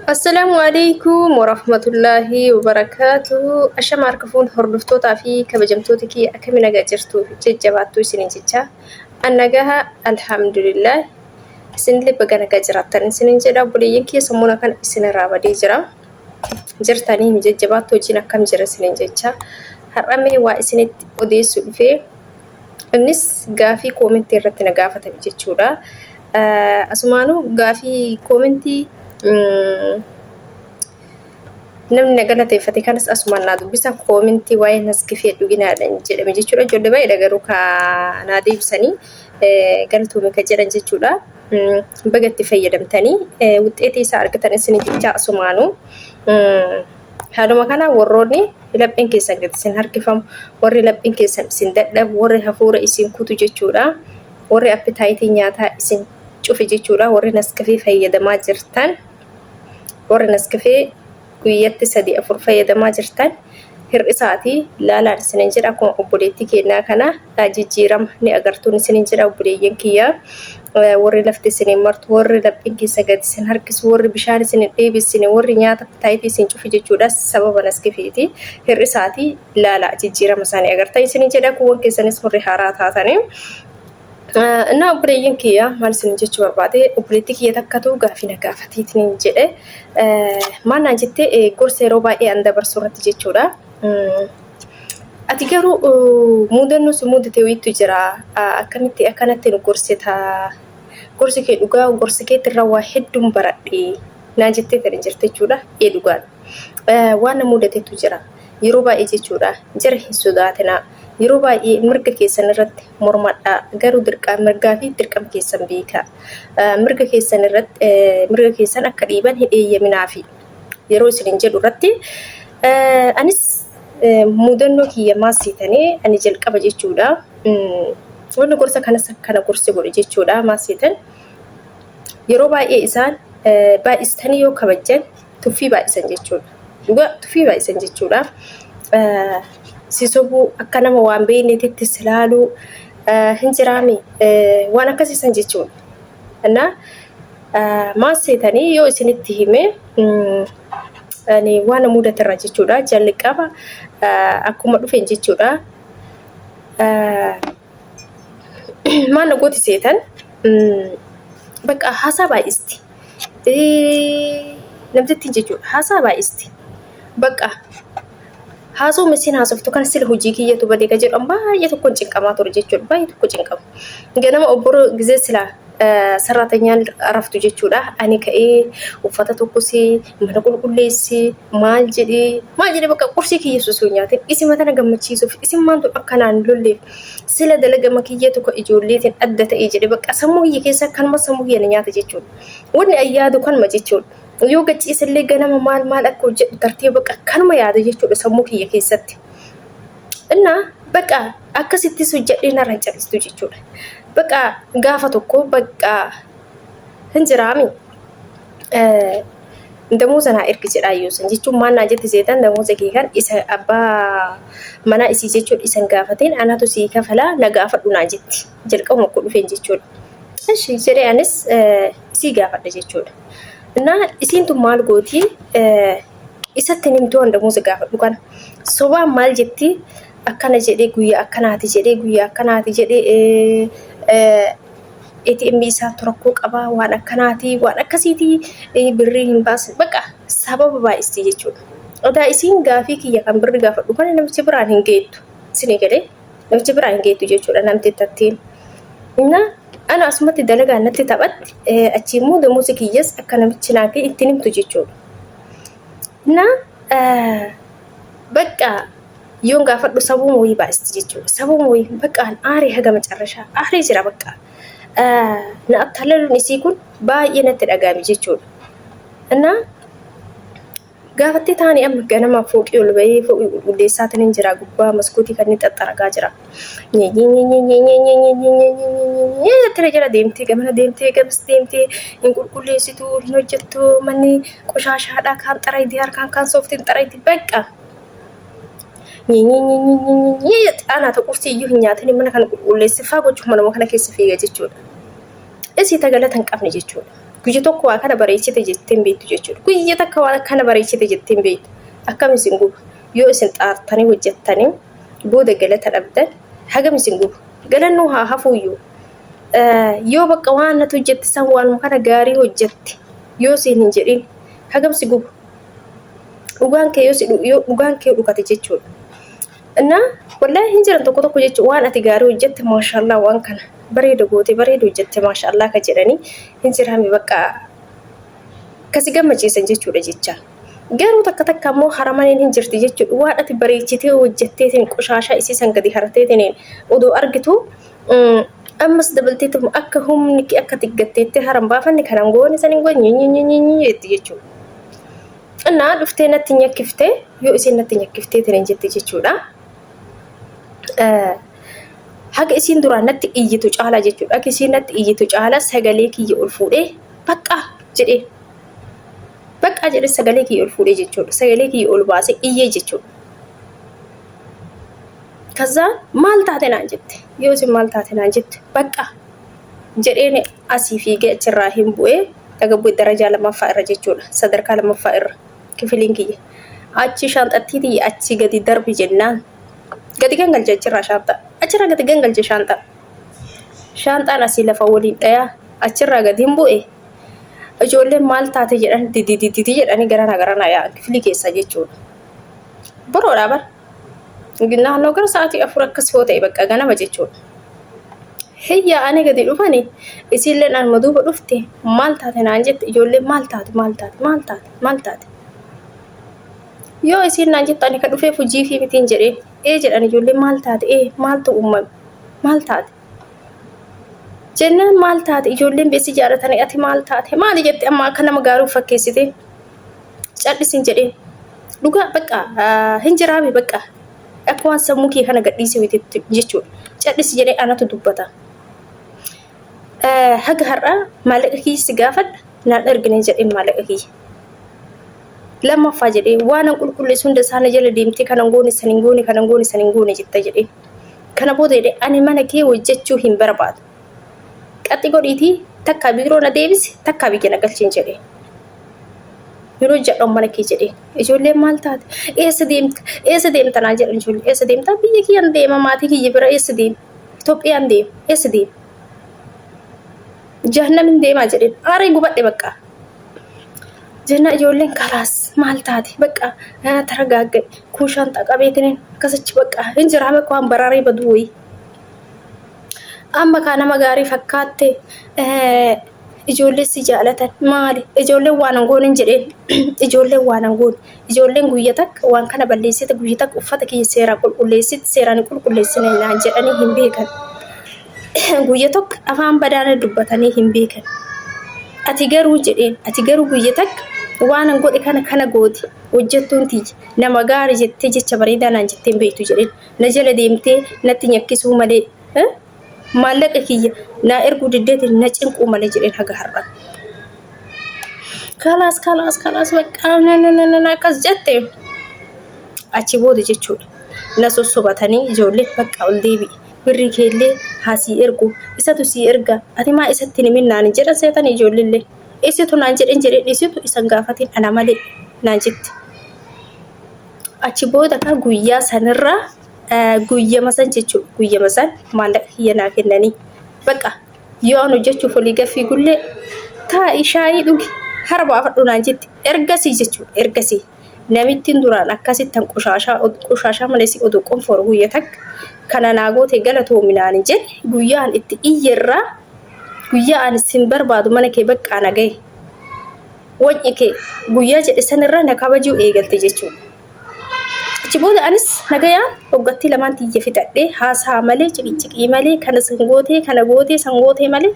Assalaamu alaikum warahmatullaahi wabarakaatuhu. Ashama harka fuun hordoftootaa fi kabajamtoota kiyya akkami nagaa jirtu jajjabaattuu isiniin jecha. An nagaha alhamdulillah. Isinillee baga nagaa jiraattan isiniin jedha. Obboleeyyan kiyya sammuun akkana isinirraa badee jira. Jirtanii hin jajjabaattu hojiin akkam jira isiniin jecha. Har'a mee waa isinitti odeessuu dhufee innis gaafii koomentii irratti na gaafatame jechuudha. Asumaanuu gaafii koomentii namni na galateeffate kanas asumaan naa dubbisa koomentii waa'ee naskifee dhuginaadhaan jedhame jechuudha. Ijoollee baay'eedha garuu ka naa deebisanii galatoome ka jedhan jechuudha. Baga itti fayyadamtanii wuxxeetii isaa argatan isin jechaa asumaanuu. Haaluma kanaan warroonni lapheen keessan gadi isin harkifamu, warri lapheen keessan isin dadhabu, warri hafuura isin kutu jechuudha. Warri appitaayitii nyaataa isin cufe jechuudha. Warri naskafee fayyadamaa jirtan, warri naskafee guyyatti 3 4 fayyadamaa jirtan hir'isaatii laalaan isinin jedha. Akkuma obboleettii keenyaa kana jijjiirama ni agartuun isinin jedha obboleeyyan kiyyaa. Warri lafti isinin martu, warri lapheen keessa gadi isin harkisu, warri bishaan isin hin dheebissine, warri nyaata appitaayitii isin cufe jechuudha. Sababa naskafeeti. Hir'isaatii laalaa jijjiirama isaanii agartan isinin jedha. Kuuwwan keessanis warri haaraa taatanii. Innaa obboleeyyan kiyya maal isin jechuu barbaade obboleettii kiyya takkatu gaafii na gaafateetiin jedhe maal naan jette gorsa yeroo baay'ee an dabarsu irratti jechuudha. Ati garuu mudannoo si mudate wayiitu jira akkamitti akkanatti nu gorsita gorsi kee dhugaa gorsi keetti irraa waa hedduun baradhe naan jettee tani jirte jechuudha. Ee dhugaadha. Waan na mudatetu jira. Yeroo baay'ee jechuudha jara hin sodaatinaa. Yeroo baay'ee mirga keessan irratti mormadhaa. Garuu dirqaa mirgaa fi dirqama keessan beekaa. Mirga keessan irratti mirga keessan akka dhiiban hin eeyyaminaafi. Yeroo isinin jedhu irratti anis mudannoo kiyya maal seetanii ani jalqaba jechuudha. Wanni gorsa kanas akkana gorsi godhe jechuudha maal seetan. Yeroo baay'ee isaan baay'istanii yoo kabajjan tuffii baay'isan jechuudha. Dhugaa tuffii baay'isan jechuudha. Si sobuu akka nama waan beekneetitti si laaluu hin jiraami waan akkasiisan jechuudha. Innaa maal seetanii yoo isinitti hime ani waan na mudaterra jechuudha. Jalqaba akkuma dhufeen jechuudha. Maal na gooti seetan bakka haasaa baay'isti. Namtittiin jechuudha haasaa baay'isti. Bakka haasoo misiin haasoftu kana sila hojii kiyyatu badee ka jedhu baay'ee tokkoon cinqamaa ture jechuudha. Baay'ee tokko cinqamu. Ganama obboroo gizee silaa sarratanyaan raftu jechuudha. Ani ka'ee uffata tokkosee mana qulqulleessee maal jedhee maal jedhee bakka qursii kiyya osoo nyaatin isin matana gammachiisuuf isin maaltu akkanaan lolleef sila dalagama kiyya tokko ijoolleetiin adda ta'ee jedhe bakka sammuu kiyya keessa kanuma sammuu kiyya na nyaata jechuudha. Wanni an yaadu kanuma jechuudha. Yoo gachiisallee ganama maal maal akka hojjedhu tartiiba bakka kanuma yaada jechuudha sammuu kiyya keessatti. Innaa bakka akkasittis hojjedhee narra hin callistu jechuudha. Bakka gaafa tokko bakka hin jiraami. Damooza naa ergi jedhaa yoo san jechuun maal naa jette seetan damooza kee kan isa abbaa manaa isii jechuun isan gaafateen anatu sii kafalaa na gaafadhu naa jetti jalqabuma koo dhufeen jechuudha. Ishi jedhee anis isii gaafadha jechuudha. Innaa isiin tun maal gooti isatti hin himtuu an damooza gaafadhu kana sobaan maal jetti akkana jedhee guyyaa akkanaati jedhee guyyaa akkanaati jedhee ATM isaatu rakkoo qaba waan akkanaati waan akkasiiti birrii hin baasne bakka sababa baay'isti jechuudha. Odaa isiin gaafii kiyya kan birri gaafadhu kana namichi biraan hin geettu. Isinii galee namichi biraan hin geettu jechuudha namti tattiin. Inna ana asumatti dalagaa natti taphatti achi immoo damuusi kiyyas akka namichi naa ka'e ittiin himtu jechuudha. Inna bakka Yoon gaafadhu sabuma wayii baay'isti jechuudha. Sabuma wayii bakka an aaree haga macarrashaa aaree jira bakka. Na attallaluun isii kun baay'ee natti dhaga'ame jechuudha. Innaa gaafattee taanii amma ganama fooqii ol bahee fooqii qulqulleessaatiin hin jira gubbaa maskootii kan inni xaxxaragaa jira. Nyenyeenyeenyeenyeenyeenyeenyeenyeenyeenyee jala deemtee gamana deemtee gamas deemtee hin qulqulleessitu hin hojjettu manni qoshaashaadha kaan xaraydi harkaan kaan sooftiin xaraydi bakka. Aanaa ta'u qursii iyyuu hin nyaatin mana kana qulqulleessifaa gochuuf manuma kana keessa fiiga jechuudha. Isii ta galata hin qabne jechuudha. Guyya tokko waa kana bareechite jettee hin beektu jechuudha. Guyya takka waan kana bareechite jettee hin beektu. Akkam isin guba? Yoo isin xaartanii hojjettanii booda galata dhabdan hagam isin guba? Galannuu haa hafuuyyuu. Yoo bakka waan natti hojjette san waanuma kana gaarii hojjette yoo siin hin jedhin hagam si guba? Dhugaan kee yoo si yoo dhugaan kee dhukate jechuudha. Innaa wallaahi hin jiran tokko tokko jechuun waan ati gaarii hojjette maashaallah waan kana bareeda goote bareeda hojjette maashaallah ka jedhanii hin jiraame bakka kasi gammachiisan jechuudha jecha. Garuu takka takka ammoo haramaneen hin jirti jechuudha. Waan ati bareechitee hojjetteetiin qoshaashaa isii san gadi harteetiin odoo argitu ammas dabalteetu akka humni kee akka tiggatteettee haran baafanne kanan goone san hin goone nyi jetti jechuudha. Innaa dhuftee natti nyakkiftee yoo isiin natti nyakkifteetiin hin jette jechuudha. Haga isiin duraan natti iyyitu caalaa jechuudha. Haga isiin natti iyyitu caalaa sagalee kiyya ol fuudhee baqqaa jedhee baqqaa jedhee sagalee kiyya ol fuudhee jechuudha. Sagalee kiyya ol baasee iyyee jechuudha. Kazaa maal taate naan jette. Yoo isin maal taate naan jette baqqaa jedheen asii fiigee achirraa hin bu'ee dhaga bu'e darajaa lammaffaa irra jechuudha. Sadarkaa lammaffaa irra kifiliin kiyya. Achi shaanxattii tiyya achi gadi darbi jennaan. Gadi gangalche achirraa shaanxaa. Achirraa gadi gangalche shaanxaa. Shaanxaan asii lafa waliin dhayaa achirraa gadi hin bu'e. Ijoolleen maal taate jedhan dididididi jedhanii garanaa garanaa yaa'an kifilii keessaa jechuudha. Boroodhaa bara. Naannoo gara sa'aatii 4 akkas yoo ta'e bakka ganama jechuudha. Hiyyaa ani gadi dhufani isiilleen anuma duuba dhufte maal taate naan jette ijoolleen maal taate maal taate maal taate maal taate. Yoo isiin naan jettu ani ka dhufeef hojii fi mitiin jedheen ee jedhan ijoolleen maal taate ee maaltu uumame maal taate. Jennaan maal taate ijoolleen beessi jaalatanii ati maal taate maali jette amma akka nama gaarii of fakkeessite. Cal'isin jedheen. Dhugaa bakka hin jiraame bakka akka waan sammuu kee kana gadhiise miti jechuudha. Cal'isi jedhee anatu dubbata. Haga har'aa maallaqa kiyya si gaafadha naan ergine jedheen maallaqa kiyya. Lammaffaa jedhee waan an qulqulleessu hunda isaana jala deemtee kanan goone san hin goone kanan goone san hin goone jetta jedheen. Kana booda jedhee ani mana kee hojjechuu hin barbaadu. Qaxxi godhiitii takkaa biiroo na deebisi takkaa biyya na galchiin jedhee. Yeroo jedhamu mana kee jedheen. Ijoolleen maal taate? Eessa deemta? Eessa deemta naan jedhan ijoollee. Eessa deemta? Biyya kiyyan deema maatii kiyya bira eessa deema? Itoophiyaan deema. Eessa deema? Jahannamin deemaa jedheen. Aaree gubadhe bakka. Jennaa ijoolleen kalaas maal taate bakka taragaagga'i kun shaanxaa qabeetiniin akkasichi bakka hin jiraame waan baraaree baduu wayii. Amma kaa nama gaarii fakkaatte ijoollee si jaalatan maali ijoolleen waan hin goone hin jedheen ijoolleen waan hin goone ijoolleen guyya takka waan kana balleessite guyya takka uffata kiyya seeraan qulqulleessite seeraan hin qulqulleessine naan jedhanii hin beekan guyya tokko afaan badaana dubbatanii hin beekan ati garuu jedheen ati garuu guyya takka waan hin godhe kana kana gooti hojjettuun tiyya nama gaarii jettee jecha bareedaa naan jettee hin beektu jedheen na jala deemtee natti nyakkisuu malee maallaqa kiyya naa erguu diddeetiin na cinquu malee jedheen haga har'aa. Kalaas kalaas kalaas baqqaa na akkas jette achi booda jechuudha. Na sossobatanii ijoollee bakka ol deebi'i birrii keellee haa sii ergu isatu sii erga ati maa isatti hin himin naan jedhan seetan ijoolleellee isitu naan jedhin jedheen isitu isan gaafatin ana malee naan jette. Achi booda kaa guyyaa sanirraa guyyama san jechuudha. Guyyama san maallaqa kiyya naa kennanii. Bakka yoo an hojjechuuf olii gad fiigullee taa'i shaayii dhugi hara baafadhu naan jetti. Ergasii jechuudha. Ergasii namittiin duraan akkasitti an qoshaashaa qoshaashaa malee si oduu qonfoor guyya takka kana naa goote galatoomi naan hin jenne guyyaa an itti iyyerraa guyyaa ani sin barbaadu mana kee baqqaa na gahe. Wacni kee guyyaa jedhe sanirraa na kabajuu eegalte jechuudha. Achi booda anis nagayaan hoggattii lamaan tiyya fixadhee haasaa malee ciqiciqii malee kana san gootee kana gootee san gootee malee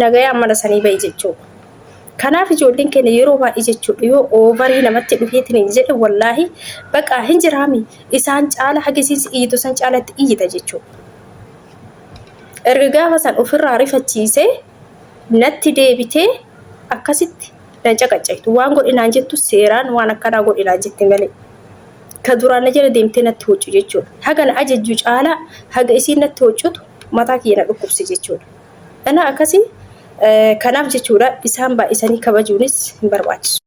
nagayaan mana sanii bahe jechuudha. Kanaaf ijoolleen keenya yeroo baay'ee jechuudha yoo oovarii namatti dhufeetiin hin jedhe wallaahi baqaa hin jiraami isaan caala haga isiin si iyyitu san caalatti iyyita jechuudha. Erga gaafa san ofirraa rifachiisee natti deebitee akkasitti nan caqacaytu. Waan godhi naan jettu seeraan waan akkanaa godhi naan jetti malee. Ka duraan na jala deemtee natti huccu jechuudha. Haga na ajajju caalaa haga isiin natti huccutu mataa kiyya na dhukkubse jechuudha. Ana akkasii Kanaaf jechuudha, isaan baay'isanii kabajuunis hin barbaachisu.